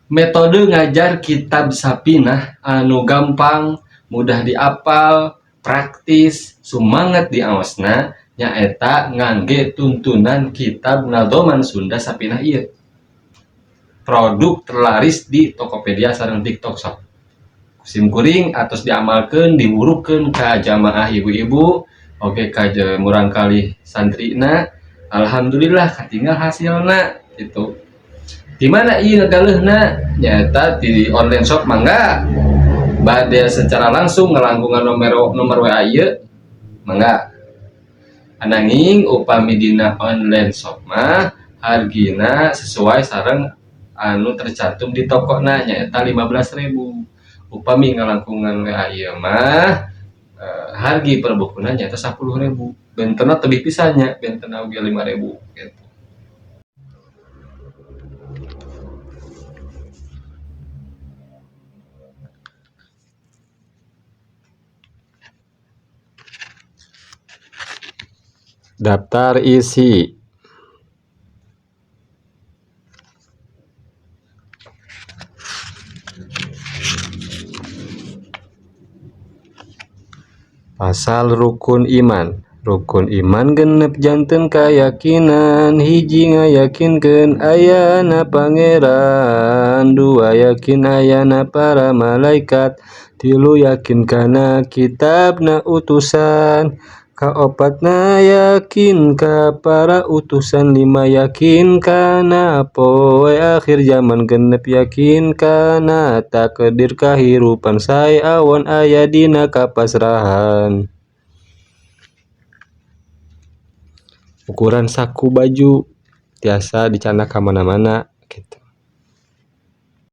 Metode ngajar kitab Sapinah anu gampang, mudah diapal, praktis, sumanget diaosna nyaeta ngangge tuntunan kitab Nadhoman Sunda Sapinah ieu. Produk terlaris di Tokopedia sareng TikTok Shop. Sim kuring atos diamalkeun, diwurukeun ka jamaah ibu-ibu, oge ka murangkalih santrina, alhamdulillah katinggal hasilna gitu. Di mana ieu ngagaleuhna? Nyaeta di online shop mangga. Bade secara langsung ngalangkungan nomor nomor WA ieu mangga. Ananging upami dina online shop mah hargina sesuai sareng anu tercantum di tokona, nyaeta 15.000. Upami ngalangkungan WA ieu mah hargi per bukuna nyaeta 10.000. Bentena tebih pisan nya, bentena oge 5.000 gitu. Daftar isi. Pasal rukun iman. Rukun iman genep janten kayakinan, hiji ngayakinkeun ayana Pangeran, dua yakin ayana para malaikat, tilu yakin kana kitabna utusan, kaopatna yakin ka para utusan, lima yakin kana poe akhir zaman, genep yakin kana takdir kahirupan, sae awon aya dina kapasrahan. Ukuran saku baju tiasa dicandak ka mana-mana gitu.